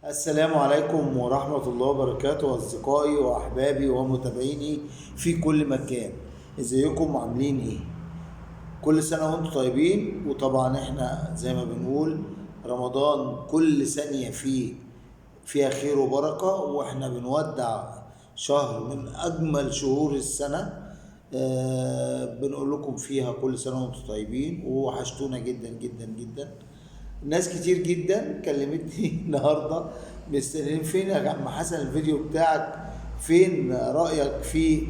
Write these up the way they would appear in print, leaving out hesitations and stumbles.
السلام عليكم ورحمة الله وبركاته أصدقائي وأحبابي ومتابعيني في كل مكان، ازيكم عاملين ايه؟ كل سنة وانتم طيبين. وطبعا احنا زي ما بنقول رمضان كل ثانية فيها خير وبركة، واحنا بنودع شهر من أجمل شهور السنة. بنقول لكم فيها كل سنة وانتم طيبين، ووحشتونا جدا جدا جدا. ناس كتير جدا كلمتني النهارده مستنيين فين يا عم حسن الفيديو بتاعك، فين رأيك في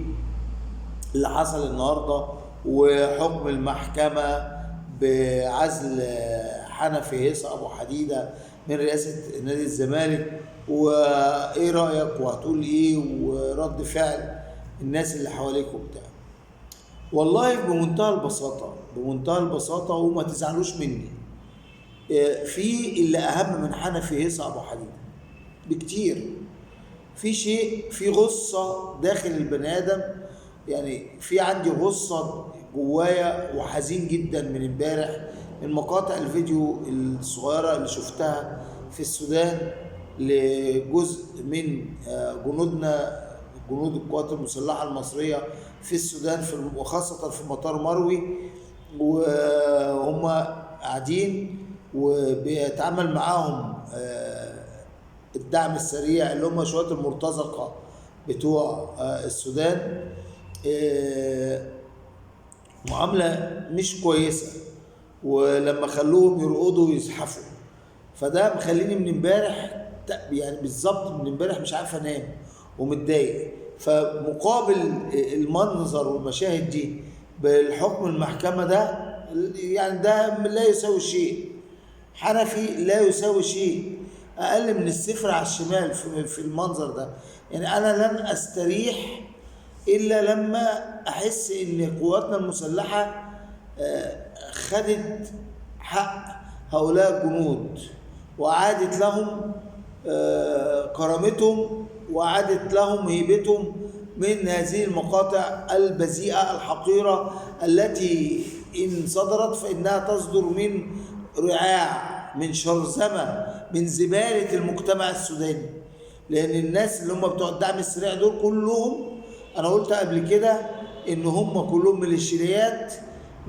اللي حصل النهارده وحكم المحكمة بعزل حنفي هيصة أبو حديدة من رئاسة نادي الزمالك، وإيه رأيك وهتقول إيه ورد فعل الناس اللي حواليك وبتاع. والله بمنتهى البساطة، بمنتهى البساطة، وما تزعلوش مني، في اللي أهم من حنفي هيصة أبو حديدة بكتير. في شيء، في غصة داخل البني آدم، يعني في عندي غصة جوايا وحزين جدا من امبارح من مقاطع الفيديو الصغيرة اللي شفتها في السودان لجزء من جنودنا، جنود القوات المسلحة المصرية في السودان، وخاصة في مطار مروي، وهم قاعدين وبيتعامل معاهم الدعم السريع اللي هم شوية المرتزقة بتوع السودان، معاملة مش كويسة، ولما خلوهم يرقدوا ويزحفوا. فده مخليني من امبارح، يعني بالظبط من امبارح مش عارف انام ومتضايق. فمقابل المنظر والمشاهد دي بالحكم المحكمة ده، يعني ده لا يساوي شيء. حنفي لا يساوي شيء، اقل من الصفر على الشمال في المنظر ده. يعني انا لن استريح الا لما احس ان قواتنا المسلحة خدت حق هؤلاء الجنود وعادت لهم كرامتهم وعادت لهم هيبتهم من هذه المقاطع البذيئة الحقيرة التي إن صدرت فإنها تصدر من رعاع، من شرذمة، من زبالة المجتمع السوداني. لأن الناس اللي هم بتوع الدعم السريع دول كلهم، أنا قلت قبل كده إن هم كلهم ميليشيات،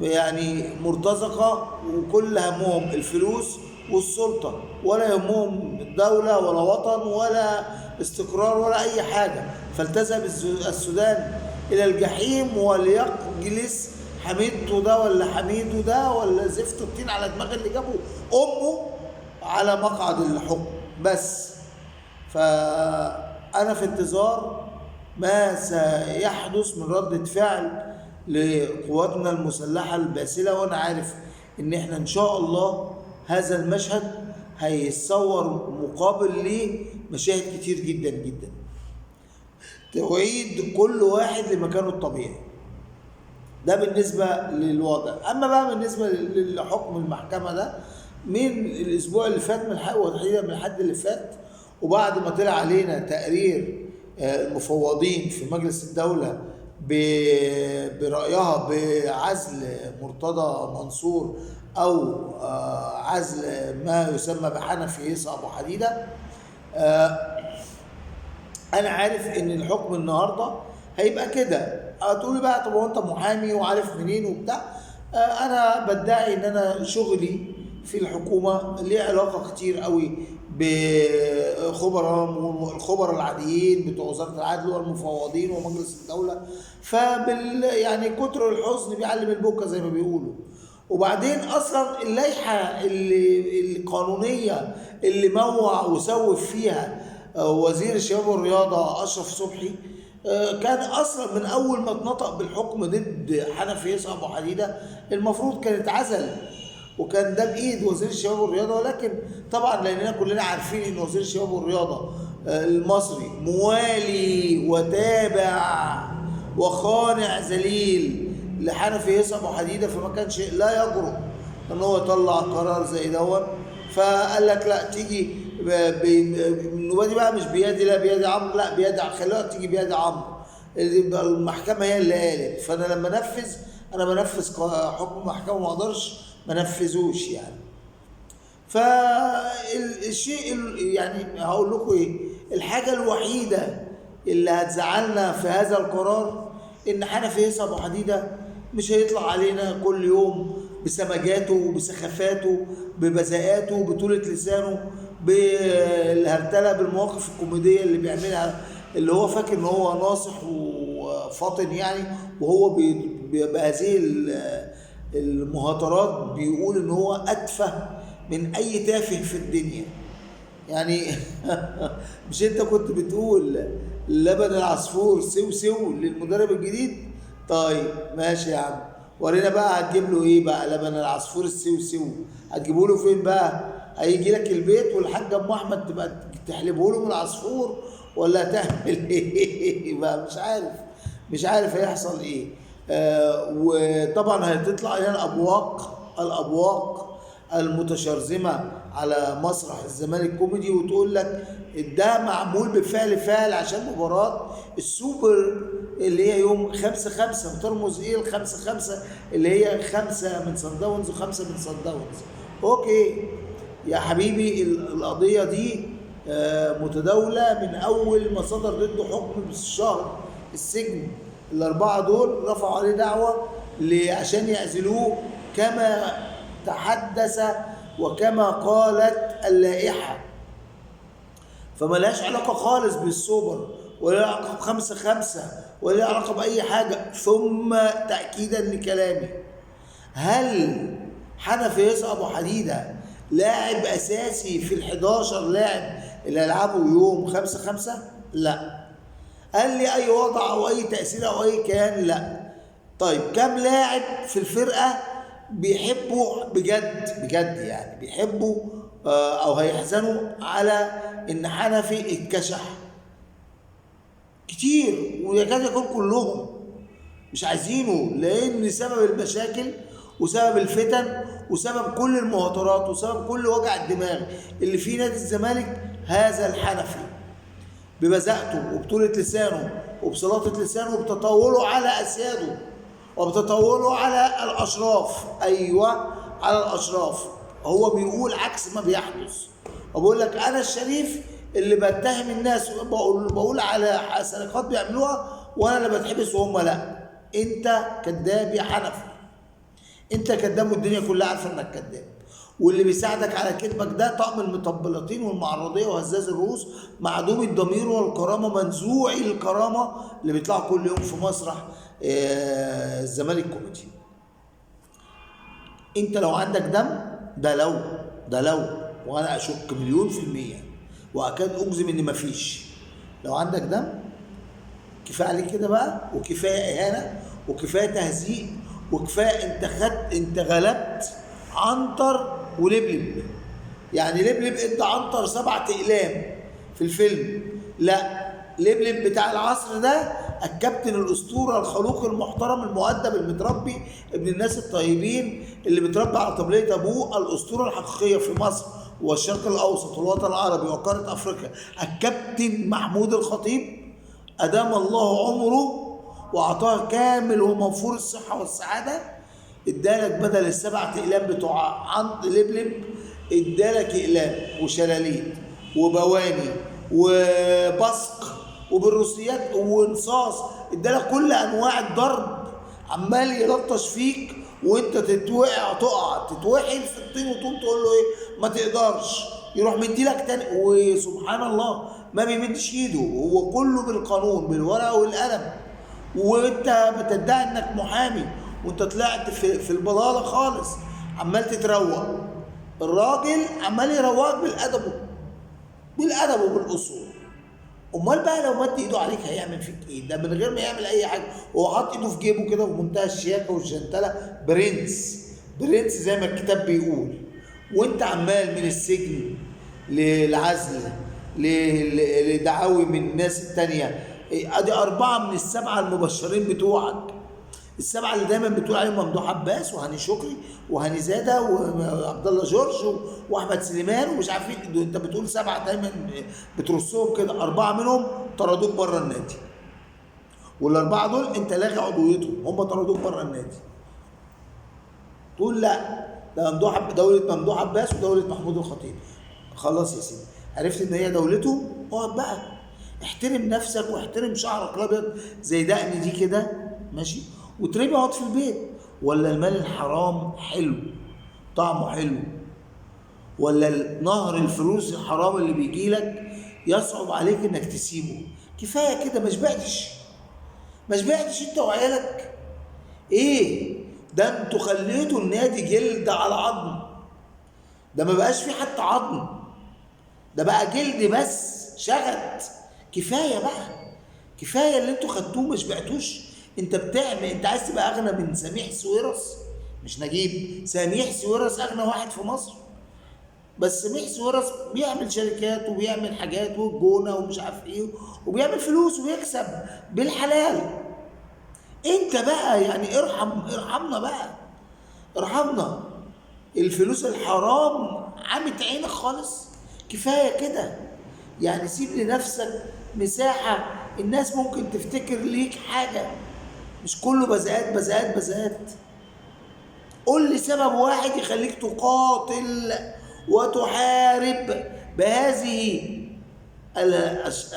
يعني مرتزقة، وكل همهم الفلوس والسلطة، ولا يهمهم دولة ولا وطن ولا استقرار ولا أي حاجة. فالتزم السودان إلى الجحيم، وليجلس حميدته ده ولا حميده ده ولا زفت الطين على دماغ اللي جابه أمه على مقعد الحكم بس. فأنا في انتظار ما سيحدث من ردة فعل لقواتنا المسلحة الباسلة، وأنا عارف إن إحنا إن شاء الله هذا المشهد هيتصور مقابل لمشاهد كتير جدا جدا تعيد كل واحد لمكانه الطبيعي. ده بالنسبة للوضع. أما بقى بالنسبة لحكم المحكمة ده من الأسبوع اللي فات، من وتحديدا من الحد اللي فات، وبعد ما طلع علينا تقرير المفوضين في مجلس الدولة برأيها بعزل مرتضى منصور أو عزل ما يسمى بحنفي هيصة أبو حديدة، أنا عارف إن الحكم النهاردة هيبقى كده. هتقولي بقى طب هو أنت محامي وعارف منين وبتاع. أنا بدعي إن أنا شغلي في الحكومة ليه علاقة كتير قوي بخبراء، الخبراء العاديين بتوع وزارة العدل والمفوضين ومجلس الدولة. فبال يعني كتر الحزن بيعلم البكا زي ما بيقولوا. وبعدين اصلا اللائحة اللي القانونية اللي موع وسوف فيها وزير الشباب والرياضة اشرف صبحي، كان اصلا من اول ما اتنطق بالحكم ضد حنفي هيصة ابو حديدة المفروض كان اتعزل، وكان ده بايد وزير الشباب والرياضة. ولكن طبعا لاننا كلنا عارفين ان وزير الشباب والرياضة المصري موالي وتابع وخانع ذليل لحنفي هيصة ابو حديده، فما كانش لا يجرؤ ان هو يطلع قرار زي دوت. فقال لك لا تيجي النوبة دي بقى مش بيدي، لا بيد عمرو، لا بيد، خلوها تيجي بيد عمرو، المحكمة هي اللي قالت. فانا لما انفذ، انا بنفذ حكم المحكمة، ما اقدرش ما انفذوش يعني. فالشيء يعني هقول لكم ايه، الحاجة الوحيدة اللي هتزعلنا في هذا القرار ان حنفي هيصه ابو حديده مش هيطلع علينا كل يوم بسمجاته وبسخافاته ببذاءاته بطولة لسانه بالهرتلة بالمواقف الكوميدية اللي بيعملها، اللي هو فاكر ان هو ناصح وفاطن يعني، وهو بهذه المهاترات بيقول ان هو اتفه من اي تافه في الدنيا يعني. مش انت كنت بتقول لبن العصفور سو سو للمدرب الجديد؟ طيب ماشي يا عم، ورينا بقى هتجيب له ايه بقى لبن العصفور السو سو، هتجيبه له فين بقى؟ هيجي لك البيت والحاج ام احمد تبقى تحلبه له من العصفور ولا هتعمل ايه بقى؟ مش عارف هيحصل ايه. وطبعا هتطلع علينا الابواق المتشرذمه على مسرح الزمالك كوميدي وتقول لك ده معمول بفعل فاعل عشان مباراة السوبر اللي هي يوم 5/5. بترمز ايه ال5/5 اللي هي 5 من صن داونز و5 من صن داونز؟ okay يا حبيبي، القضية دي متداوله من اول ما صدر ضده حكم بالشهر السجن. الاربعة دول رفعوا عليه دعوه عشان يعزلوه كما تحدث وكما قالت اللائحة، فملهاش علاقة خالص بالسوبر ولا علاقة ب5/5 ولا علاقة باي حاجة. ثم تاكيدا لكلامي، هل حنفي هيصه ابو حديده لاعب اساسي في ال11 لاعب اللي هيلعبوا يوم 5/5؟ لا. قال لي اي وضع او اي تاثير او اي كيان؟ لا. طيب كم لاعب في الفرقة بيحبوا بجد بجد يعني بيحبوا او هيحزنوا على ان حنفي اتكشح؟ كتير، ويكاد يكون كلهم مش عايزينه، لان سبب المشاكل وسبب الفتن وسبب كل المهاترات وسبب كل وجع الدماغ اللي في نادي الزمالك هذا الحنفي ببذاءته وبطولة لسانه وبسلاطة لسانه وبتطاوله على أسياده وبتطاوله على الأشراف. أيوة على الأشراف، هو بيقول عكس ما بيحدث، وبيقول لك أنا الشريف اللي بتهم الناس بقول على سرقات بيعملوها وأنا اللي بتحبس وهم لا. أنت كذاب يا حنفي، أنت كذاب والدنيا كلها عارفة إنك كذاب، واللي بيساعدك على كذبك ده طقم المطبلطين والمعرضيه وهزاز الرؤوس معدوم الضمير والكرامة منزوعي الكرامة اللي بيطلعوا كل يوم في مسرح الزمالك كوميدي. انت لو عندك دم، ده لو وانا اشك 1,000,000% واكاد اجزم ان مفيش، لو عندك دم كفاية عليك كده بقى، وكفاية اهانه وكفاية تهزيق وكفاية انت غلبت عنتر ولبلب. يعني لبلب ادى عنتر 7 اقلام في الفيلم، لا لبلب بتاع العصر ده الكابتن الاسطورة الخلوق المحترم المؤدب المتربي ابن الناس الطيبين اللي بيتربى على طبليه ابوه، الاسطورة الحقيقية في مصر والشرق الاوسط والوطن العربي وقاره افريقيا، الكابتن محمود الخطيب ادام الله عمره واعطاه كامل وموفور الصحة والسعادة. ادالك بدل ال7 اقلام بتوع عند لبلب، ادالك اقلام وشلاليت وبواني وبصق وبالروسيات ونصاص، ادالك كل انواع الضرب، عمال يلطش فيك وانت تتوقع تقع تتوحل في الطين وتقوم تقول له ايه ما تقدرش، يروح مديلك تاني. وسبحان الله ما بيمدش ايده، هو كله بالقانون بالورقة والقلم، وانت بتدعي انك محامي وانت طلعت في البلاله خالص، عمال تتروق. الراجل عمال يروقك بالادب وبالاصول. امال بقى لو مد ايده عليك هيعمل فيك ايه؟ ده من غير ما يعمل اي حاجة، هو حاطط ايده في جيبه كده بمنتهى الشياكه والجنتله، برنس برنس زي ما الكتاب بيقول، وانت عمال من السجن للعزل لدعاوي من الناس التانية. ادي 4 من 7 المبشرين بتوعك، ال7 اللي دايما بتقول عليهم ممدوح عباس وهاني شكري وهاني زاده وعبد الله جورج واحمد سليمان ومش عارف مين، انت بتقول 7 دايما بترصهم كده، 4 منهم طردوك بره النادي، وال4 دول انت لاغي عضويتهم، هم طردوك بره النادي. تقول لا ده ممدوح، دولة ممدوح عباس ودولة محمود الخطيب. خلاص يا سيدي، عرفت ان هي دولته، اقعد بقى احترم نفسك واحترم شعرك الابيض زي دقن دي كده، ماشي، وتربي اقعد في البيت. ولا المال الحرام حلو، طعمه حلو، ولا نهر الفلوس الحرام اللي بيجي لك يصعب عليك انك تسيبه؟ كفاية كده، ما شبعتش، ما شبعتش انت وعيالك؟ ايه ده، انتوا خليتوا النادي جلد على عظم، ده ما بقاش فيه حتى عظم، ده بقى جلد بس شغت. كفاية بقى، كفاية اللي انتوا خدتوه، ما شبعتوش. انت بتعمل، انت عايز تبقى اغنى من سميح سويرس، مش نجيب، سميح سويرس اغنى واحد في مصر، بس سميح سويرس بيعمل شركات وبيعمل حاجات والجونه ومش عارف ايه، وبيعمل فلوس وبيكسب بالحلال. انت بقى يعني ارحم، ارحمنا بقى، ارحمنا. الفلوس الحرام عمت عينك خالص، كفاية كده يعني. سيب لنفسك مساحة، الناس ممكن تفتكر ليك حاجة، مش كله بزقات بزقات بزقات. قول لي سبب واحد يخليك تقاتل وتحارب بهذه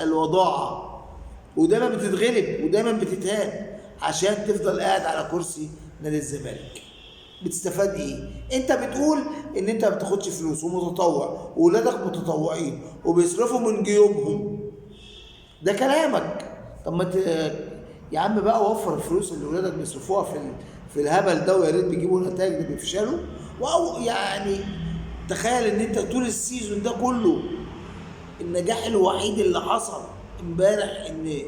الوضاعة، ودايما بتتغلب ودايما بتتهان عشان تفضل قاعد على كرسي نادي الزمالك. بتستفاد ايه؟ انت بتقول ان انت ما بتاخدش فلوس ومتطوع، وولادك متطوعين وبيصرفوا من جيوبهم، ده كلامك. طب ما يا عم بقى وفر الفلوس اللي ولادك بيصرفوها في الهبل ده، ويا ريت بيجيبوا نتائج، ده بيفشلوا. واو يعني تخيل ان انت طول ال season ده كله النجاح الوحيد اللي حصل امبارح ان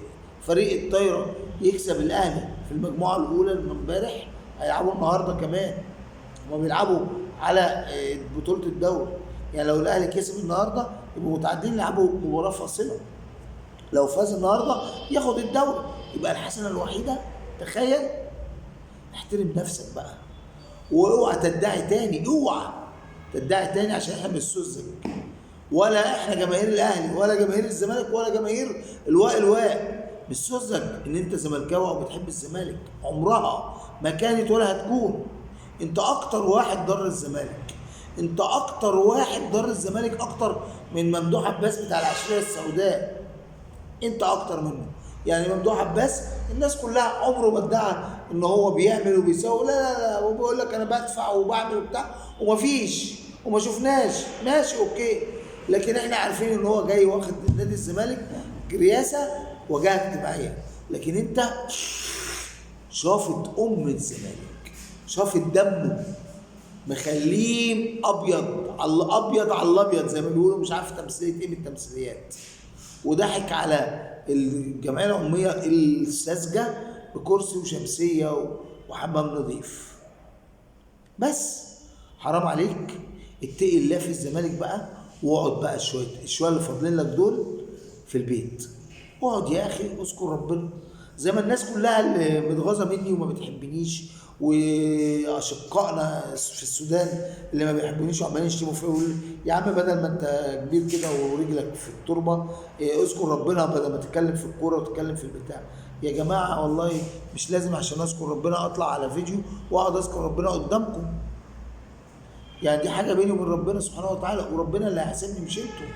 فريق الطايره يكسب الاهلي في المجموعة الاولى امبارح، هيلعبوا النهارده كمان، هما بيلعبوا على بطوله الدوري، يعني لو الاهلي كسب النهارده يبقوا متعادلين، يلعبوا مباراة فاصلة، لو فاز النهارده ياخد الدوري، يبقى الحسنة الوحيدة. تخيل. احترم نفسك بقى، واوعى تدعي تاني، اوعى تدعي تاني، عشان احنا مش سذج، ولا احنا جماهير الاهلي ولا جماهير الزمالك ولا جماهير الواء الواء، مش سذج ان انت زملكاوي او بتحب الزمالك، عمرها ما كانت ولا هتكون. انت اكتر واحد ضر الزمالك، انت اكتر واحد ضر الزمالك اكتر من ممدوح عباس بتاع العشريه السوداء، انت اكتر منه. يعني ممدوح عباس الناس كلها عمره ما ادعى ان هو بيعمل وبيسوي، لا لا لا، وبيقول لك انا بدفع وبعمل وبتاع ومفيش وما شفناش، ماشي okay، لكن احنا عارفين ان هو جاي واخد نادي الزمالك رئاسة وجهه اجتماعية، لكن انت شافت ام الزمالك، شافت دمه، مخليه ابيض على الابيض على الابيض زي ما بيقولوا، مش عارف تمثيلية ايه من التمثيليات، وضحك على الجمعية العمومية الساذجه بكرسي وشمسيه وحمام نظيف. بس حرام عليك، اتقي الله في الزمالك بقى، واقعد بقى شوية الشويه اللي فاضلين لك دول في البيت، اقعد يا اخي اذكر ربنا زي ما الناس كلها اللي متغاظه مني وما بتحبنيش، واشقائنا في السودان اللي ما بيحبونيش وعمالين يشتموا فيا، يقول يا عم بدل ما انت كبير كده ورجلك في التربة اذكر ربنا بدل ما تتكلم في الكورة وتتكلم في البتاع. يا جماعة والله مش لازم عشان اذكر ربنا اطلع على فيديو واقعد اذكر ربنا قدامكم، يعني دي حاجة بيني وبين ربنا سبحانه وتعالى، وربنا اللي هيحاسبني مش انتوا.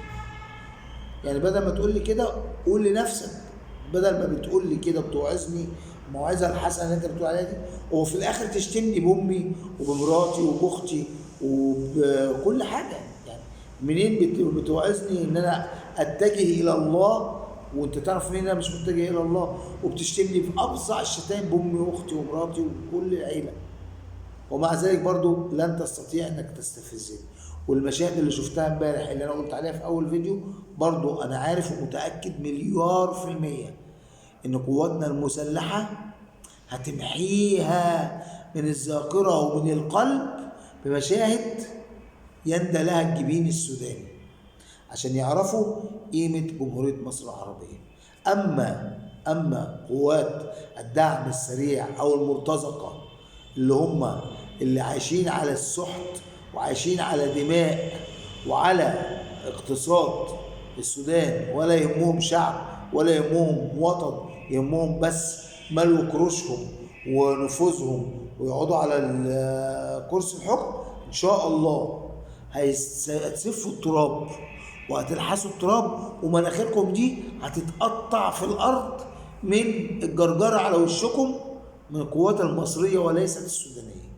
يعني بدل ما تقول لي كده قول لنفسك، بدل ما بتقول لي كده بتوعظني الموعظة الحسنة اللي انت بتقول عليها دي، وفي الاخر تشتمني بامي وبمراتي وباختي وبكل حاجة. يعني منين بتوعظني ان انا اتجه الى الله وانت تعرف منين انا مش متجه الى الله، وبتشتمني في ابصع الشتايم بامي واختي ومراتي وكل العيلة، ومع ذلك برضو لن تستطيع انك تستفزني. والمشاهد اللي شفتها امبارح اللي انا قلت عليها في اول فيديو، برضو انا عارف ومتاكد 1,000,000,000% ان قواتنا المسلحة هتمحيها من الذاكرة ومن القلب بمشاهد يندى لها الجبين السوداني عشان يعرفوا قيمة جمهورية مصر العربية. اما قوات الدعم السريع او المرتزقة اللي هم اللي عايشين على السحت وعايشين على دماء وعلى اقتصاد السودان، ولا يهمهم شعب ولا يهمهم وطن، يهمهم بس ملو كروشهم ونفوذهم ويقعدوا على كرسي الحكم، ان شاء الله هتسفوا التراب وهتلحسوا التراب، ومناخيركم دي هتتقطع في الارض من الجرجره على وشكم من القوات المصرية وليست السودانية.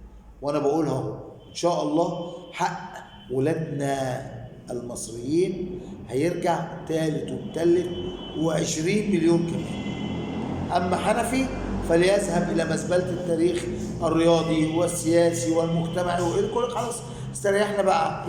وانا بقولها اهو، ان شاء الله حق ولادنا المصريين هيرجع تالت ومتلت و20 مليون كمان. اما حنفي فليذهب الى مزبلة التاريخ الرياضي والسياسي والمجتمعي والكل. خلاص استريحنا بقى.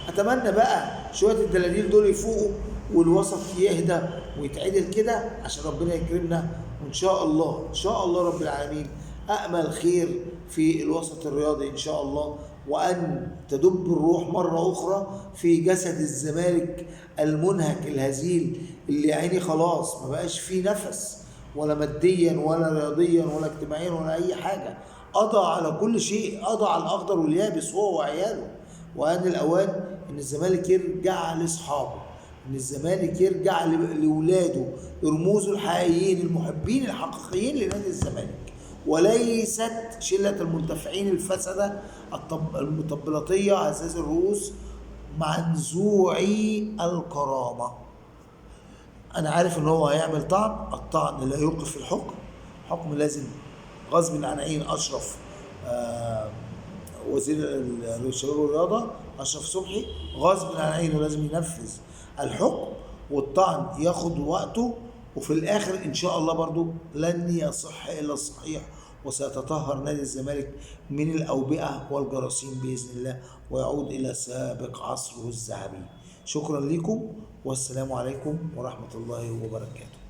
اتمنى بقى شوية الدلاليل دول يفوقوا والوسط يهدى ويتعدل كده عشان ربنا يكرمنا، وان شاء الله ان شاء الله رب العالمين امل خير في الوسط الرياضي ان شاء الله، وان تدب الروح مرة اخرى في جسد الزمالك المنهك الهزيل اللي عيني خلاص ما بقاش فيه نفس، ولا ماديا ولا رياضيا ولا اجتماعيا ولا اي حاجة. قضى على كل شيء، قضى على الاخضر واليابس هو وعياله. وان الاوان ان الزمالك يرجع لاصحابه، ان الزمالك يرجع لاولاده، لرموزه الحقيقيين المحبين الحقيقيين لنادي الزمالك، وليست شله المنتفعين الفسده المطبلاتيه عزاز الرؤوس مع نزوعي الكرامة. انا عارف ان هو هيعمل طعن، الطعن لا يوقف الحكم، الحكم لازم غصب عن عين اشرف وزير الشباب والرياضة اشرف صبحي، غصب عن عينه لازم ينفذ الحكم، والطعن ياخد وقته، وفي الاخر ان شاء الله برضو لن يصح الا الصحيح، وسيتطهر نادي الزمالك من الاوبئة والجراثيم باذن الله، ويعود الى سابق عصره الذهبي. شكرا لكم، والسلام عليكم ورحمة الله وبركاته.